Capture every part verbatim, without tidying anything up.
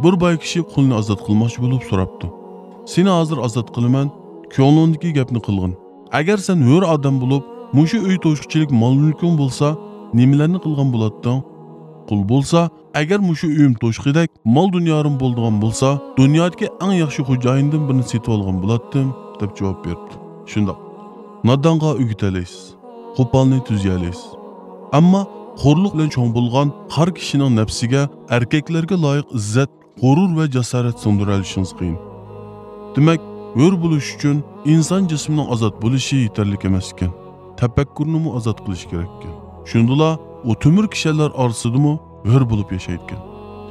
بىر باي كىشى قۇلنى ئازاد قىلماقچى بولۇپ سوراپتۇ: «سېنى ھازىر ئازاد قىلىمەن، كۆڭلۈڭدىكى گەپنى قىلغىن. ئەگەر سەن ھۆر ئادەم بولۇپ، مۇشۇ ئۆي توشقۇچىلىك مال-مۈلكۈڭ بولسا، نېمىلەرنى قىلغان بولاتتىڭ؟ قۇل بولسا، ئەگەر مۇشۇ ئۆيۈم توشقىدەك مال-دۇنيالىرىم بولىدىغان بولسا، دۇنيادىكى ئەڭ ياخشى خوجايىندىن بىرنى سېتىۋالغان بولاتتىم» دەپ جاۋاب بېرىپتۇ. شۇنداق، نادانغا ئۆگىتەلەيسىز، قوپالنى تۈزىيەلەيسىز. ئەمما خورلۇق بىلەن چوڭ بولغان قارى كىشىنىڭ نەپسىگە، ئەركەكلەرگە لايىق ئىززەت، غۇرۇر ۋە جاسارەت سىڭدۈرەلىشىڭىز قىيىن. دېمەك، ھۆر بولۇش ئۈچۈن ئىنسان جىسمىنىڭ ئازاد بولۇشى يېتەرلىك ئەمەس ئىكەن، تەپەككۇرنىمۇ ئازاد قىلىش كېرەك ئىكەن. شۇندىلا ئۇ تۆمۈر كىشەنلەر ئارىسىدىمۇ ھۆر بولۇپ ياشايدىكەن.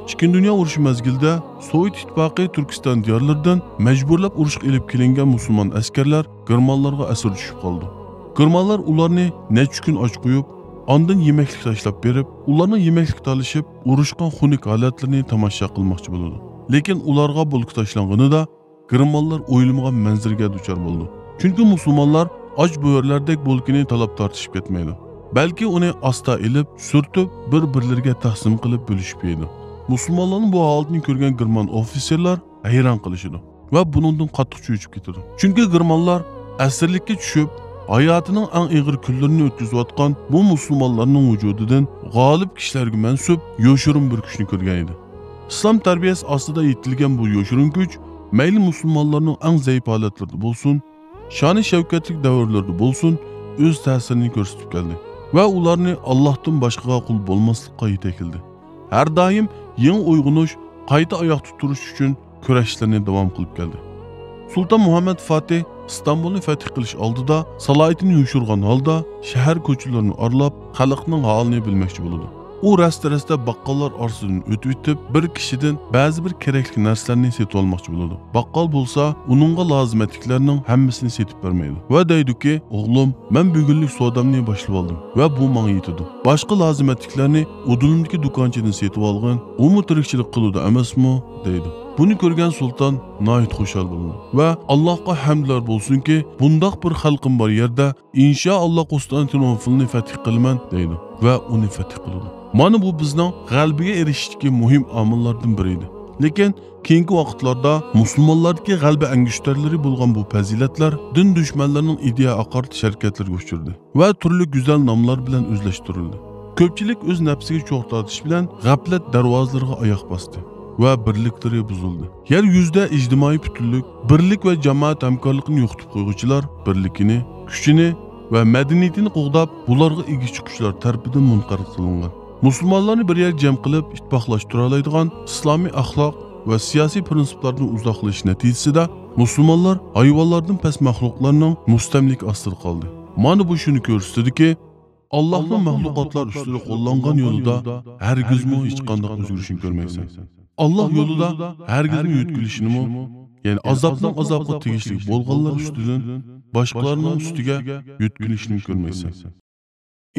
ئىككىنچى دۇنيا ئۇرۇشى مەزگىلىدە سوۋېت ئىتتىپاقى تۈركىستان دىيارلىرىدىن مەجبۇرلاپ ئۇرۇشقا ئېلىپ كېلىنگەن مۇسۇلمان ئەسكەرلەر گېرمانلارغا ئەسىر چۈشۈپ قالىدۇ. گېرمانلار ئۇلارنى نەچچە كۈن ئاچ قويۇپ، ئاندىن يېمەكلىك تاشلاپ بېرىپ، ئۇلارنىڭ يېمەكلىك تالىشىپ، ئۇرۇشقان خۇنۈك ھالەتلىرىنى تاماشا قىلماقچى بولىدۇ. لېكىن ئۇلارغا بولكا تاشلانغىنىدا، گېرمانلار ئويلىمىغان مەنزىرىگە دۇچار بولىدۇ. چۈنكى مۇسۇلمانلار ئاچ بۆرىلەردەك بولكىنى تالاپ تارتىشىپ كەتمەيدۇ، بەلكى ئۇنى ئاستا ئېلىپ، سۈرتۈپ، بىر-بىرلىرىگە تەقسىم قىلىپ بۆلۈشۈپ يەيدۇ. مۇسۇلمانلارنىڭ بۇ ھالىتىنى كۆرگەن گېرمان ئوفىتسېرلار ھەيران قېلىشىدۇ ۋە بۇنىڭدىن قاتتىق چۆچۈپ كېتىدۇ. چۈنكى گېرمانلار ئەسىرلىككە چۈشۈپ، ھاياتىنىڭ ئەڭ ئېغىر كۈنلىرىنى ئۆتكۈزۈۋاتقان بۇ مۇسۇلمانلارنىڭ ۋۇجۇدىدىن غالىب كىشىلەرگە مەنسۇپ يوشۇرۇن بىر كۈچنى كۆرگەن ئىدى. ئىسلام تەربىيەسى ئاستىدا يېتىلگەن بۇ يوشۇرۇن كۈچ مەيلى مۇسۇلمانلارنىڭ ئەڭ زەئىپ ھالەتلىرىدە بولسۇن، شانى شەۋكەتلىك دەۋرلىرىدە بولسۇن، ئۆز تەسىرىنى كۆرسىتىپ كەلدى ۋە ئۇلارنى ئاللاھتىن باشقىغا قۇل بولماسلىققا يېتەكلىدى. ھەر دائىم يېڭى ئويغىنىش، قايتا ئاياقتا تۇرۇش ئۈچۈن كۈرەشلىرىنى داۋام قىلىپ كەلدى. سۇلتان مۇھەممەد فاتىھ ئىستانبۇلنى فەتھ قىلىش ئالدىدا سالاھىدىننى يوشۇرغان ھالدا شەھەر كوچىلىرىنى ئارىلاپ، خەلقنىڭ ھالىنى بىلمەكچى بولىدۇ. ئۇ رەستە-رەستە باققاللار ئارىسىدىن ئۆتۈۋېتىپ، بىر كىشىدىن بەزى بىر كېرەكلىك نەرسىلەرنى سېتىۋالماقچى بولىدۇ. باققال بولسا ئۇنىڭغا لازىمەتلىكلەرنىڭ ھەممىسىنى سېتىپ بەرمەيدۇ ۋە دەيدۇكى، «ئوغلۇم، مەن بۈگۈنلۈك سودامنى باشلىۋالدىم ۋە بۇ ماڭا يېتىدۇ. باشقا لازىمەتلىكلەرنى ئۇدۇلۇمدىكى دۇكانچىدىن سېتىۋالغىن، ئۇمۇ تىرىكچىلىك قىلىدۇ ئەمەسمۇ؟» دەيدۇ. بۇنى كۆرگەن سۇلتان ناھايىتى خۇشال بولىدۇ ۋە، «ئاللاھقا ھەمدلەر بولسۇنكى، بۇنداق بىر خەلقىم بار يەردە، ئىنشائاللا، قۇستانتىنوپولنى فەتھ قىلىمەن» دەيدۇ ۋە ئۇنى فەتھ قىلىدۇ. مانا بۇ بىزنىڭ غەلىبىگە ئېرىشىشتىكى مۇھىم ئامىللاردىن بىرى ئىدى. لېكىن كېيىنكى ۋاقىتلاردا مۇسۇلمانلاردىكى غەلىبە ئەڭگۈشتەرلىرى بولغان بۇ پەزىلەتلەر دىن دۈشمەنلىرىنىڭ ئىدىيە ئاقارتىش ھەرىكەتلىرىگە ئۇچرىدى ۋە تۈرلۈك گۈزەل ناملار بىلەن ئۆزلەشتۈرۈلدى. كۆپچىلىك ئۆز نەپسىگە چوغ تارتىش بىلەن غەپلەت دەرۋازىلىرىغا ئاياق باستى ۋە بىرلىكلىرى بۇزۇلدى. يەر يۈزىدە ئىجتىمائىي پۈتۈنلۈك، بىرلىك ۋە جامائەت ھەمكارلىقىنى يوقىتىپ قويغۇچىلار بىرلىكىنى، كۈچىنى ۋە مەدەنىيىتىنى قوغداپ، بۇلارغا ئىگە چىققۇچىلار تەرىپىدىن مۇنقەرز قىلىنغان. مۇسۇلمانلارنى بىر يەرگە جەم قىلىپ، ئىتتىپاقلاشتۇرالايدىغان ئىسلامىي ئەخلاق ۋە سىياسىي پىرىنسىپلاردىن ئۇزاقلىشىش نەتىجىسىدە، مۇسۇلمانلار ھايۋانلاردىن پەس مەخلۇقلارنىڭ مۇستەملىكە ئاستىدا قالدى. مانا بۇ شۇنى كۆرسىتىدۇكى، ئاللاھنىڭ مەخلۇقاتلار ئۈستىدە قوللانغان يولىدا ھەرگىزمۇ ھېچقانداق ئۆزگىرىشنى كۆرمەيسەن. ئاللاھ يولىدا ھەرگىزمۇ يۆتكىلىشنىمۇ، يەنى ئازابنىڭ ئازابقا تېگىشلىك بولغانلار ئۈستىدىن باشقىلارنىڭ ئۈستىگە يۆتكىلىشنىمۇ كۆرمەيسەن.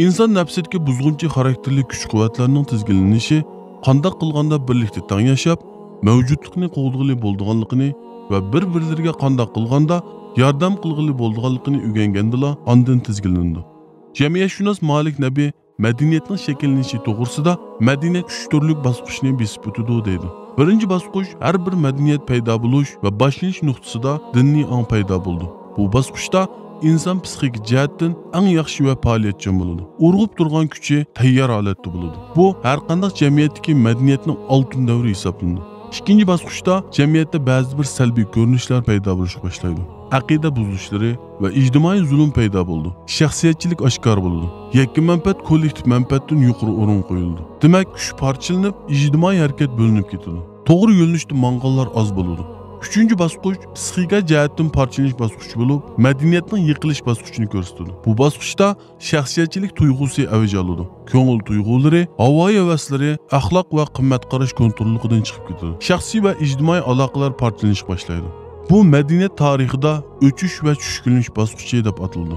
ئىنسان نەپسىدىكى بۇزغۇنچى خاراكتېرلىك كۈچ-قۇۋۋەتلەرنىڭ تىزگىنلىنىشى، قانداق قىلغاندا بىرلىكتە تەڭ ياشاپ، مەۋجۇتلۇقنى قوغدىغىلى بولىدىغانلىقىنى ۋە بىر-بىرلىرىگە قانداق قىلغاندا ياردەم قىلغىلى بولىدىغانلىقىنى ئۆگەنگەندىلا ئاندىن تىزگىنلىنىدۇ. جەمئىيەتشۇناس مالىك نەبى مەدەنىيەتنىڭ شەكىللىنىشى توغرىسىدا مەدەنىيەت ئۈچ تۈرلۈك باسقۇچنى بېسىپ ئۆتىدۇ دەيدۇ. بىرىنچى باسقۇچ ھەر بىر مەدەنىيەت پەيدا بولۇش ۋە باشلىنىش نۇقتىسىدا دىنىي ئاڭ پەيدا بولىدۇ. بۇ باسقۇچتا ئىنسان پسىخىكا جەھەتتىن ئەڭ ياخشى ۋە پائالىيەتچان بولىدۇ. ئۇرغۇپ تۇرغان كۈچى تەييار ھالەتتە بولىدۇ. بۇ ھەر قانداق جەمئىيەتتىكى مەدەنىيەتنىڭ ئالتۇن دەۋرى ھېسابلىنىدۇ. ئىككىنچى باسقۇچتا جەمئىيەتتە بەزى بىر سەلبىي كۆرۈنۈشلەر پەيدا بولۇشقا باشلايدۇ. ئەقىدە بۇزۇلۇشلىرى ۋە ئىجتىمائىي زۇلۇم پەيدا بولىدۇ. شەخسىيەتچىلىك ئاشكارا بولىدۇ. يەككە مەنپەئەت كوللېكتىپ مەنپەئەتتىن يۇقىرى ئورۇنغا قويۇلىدۇ. دېمەك، كۈچ پارچىلىنىپ، ئىجتىمائىي ھەرىكەت بۆلۈنۈپ كېتىدۇ. توغرا يۆنىلىشتە ماڭغانلار ئاز بولىدۇ. ئۈچىنچى باسقۇچ پسىخىكا جەھەتتىن پارچىلىنىش باسقۇچى بولۇپ، مەدەنىيەتنىڭ يىقىلىش باسقۇچىنى كۆرسىتىدۇ. بۇ باسقۇچتا شەخسىيەتچىلىك تۇيغۇسى ئەۋج ئالىدۇ. كۆڭۈل تۇيغۇلىرى، ھاۋايى-ھەۋەسلىرى، ئەخلاق ۋە قىممەت قاراش كونتروللۇقىدىن چىقىپ كېتىدۇ. شەخسىي ۋە ئىجتىمائىي ئالاقىلار پارچىلىنىشقا باشلايدۇ. بۇ مەدەنىيەت تارىخىدا ئۆچۈش ۋە چۈشكۈنلىنىش باسقۇچى دەپ ئاتىلىدۇ.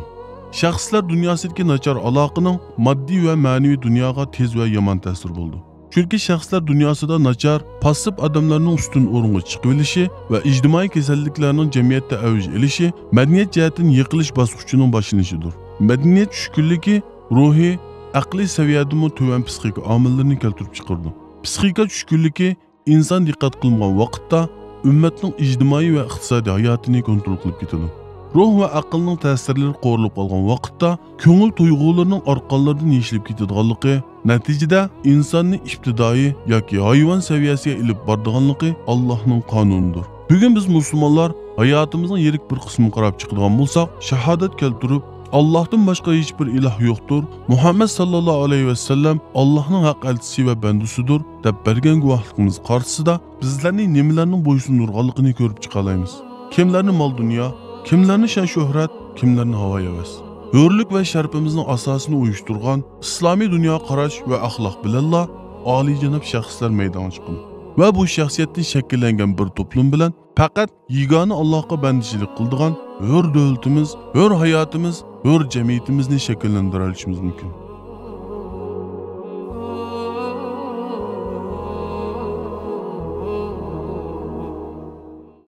شەخسلەر دۇنياسىدىكى ناچار ئالاقىنىڭ ماددىي ۋە مەنىۋى دۇنياغا تېز ۋە يامان تەسىرى بولىدۇ. چۈنكى شەخسلەر دۇنياسىدا ناچار، پاسسىپ ئادەملەرنىڭ ئۈستۈن ئورۇنغا چىقىۋېلىشى ۋە ئىجتىمائىي كېسەللىكلەرنىڭ جەمئىيەتتە ئەۋج ئېلىشى مەدەنىيەت جەھەتتىن يىقىلىش باسقۇچىنىڭ باشلىنىشىدۇر. مەدەنىيەت چۈشكۈنلۈكى روھىي، ئەقلىي سەۋىيەدىمۇ تۆۋەن پسىخىكا ئامىللىرىنى كەلتۈرۈپ چىقىرىدۇ. پسىخىكا چۈشكۈنلۈكى ئىنسان دىققەت قىلمىغان ۋاقىتتا ئۈممەتنىڭ ئىجتىمائىي ۋە ئىقتىسادىي ھاياتىنى كونترول قىلىپ كېتىدۇ. روھ ۋە ئەقىلنىڭ تەسىرلىرى قورۇلۇپ قالغان ۋاقىتتا كۆڭۈل تۇيغۇلىرىنىڭ ئارقانلىرىدىن يېشىلىپ كېتىدىغانلىقى، نەتىجىدە ئىنساننى ئىپتىدائىي ياكى ھايۋان سەۋىيەسىگە ئېلىپ بارىدىغانلىقى ئاللاھنىڭ قانۇنىدۇر. بۈگۈن بىز مۇسۇلمانلار ھاياتىمىزنىڭ يىرىك بىر قىسمىغا قاراپ چىقىدىغان بولساق، شاھادەت كەلتۈرۈپ، «ئاللاھتىن باشقا ھېچبىر ئىلاھ يوقتۇر، مۇھەممەد ساللاللاھۇ ئەلەيھى ۋەسەللەم ئاللاھنىڭ ھەق ئەلچىسى ۋە بەندىسىدۇر» دەپ بەرگەن گۇۋاھلىقىمىز قارشىسىدا بىزلەرنى نېمىلەرنىڭ بويسۇندۇرغانلىقىنى كۆرۈپ چىقالايمىز. كىملەرنى مال-دۇنيا، كىملەرنى شان-شۆھرەت، كىملەرنى ھاۋا-ھەۋەس. ھۆرلۈك ۋە شەرىپىمىزنىڭ ئاساسىنى ئۇيۇشتۇرغان ئىسلامىي دۇنيا قاراش ۋە ئەخلاق بىلەنلا ئالىيجاناب شەخسلەر مەيدانغا چىقىدۇ. ۋە بۇ شەخسىيەتتىن شەكىللەنگەن بىر توپلۇم بىلەن پەقەت يېگانە ئاللاھقا بەندىچىلىك قىلىدىغان ھۆر دۆلىتىمىز، ھۆر ھاياتىمىز، ھۆر جەمئىيىتىمىزنى شەكىللەندۈرەلىشىمىز مۇمكىن.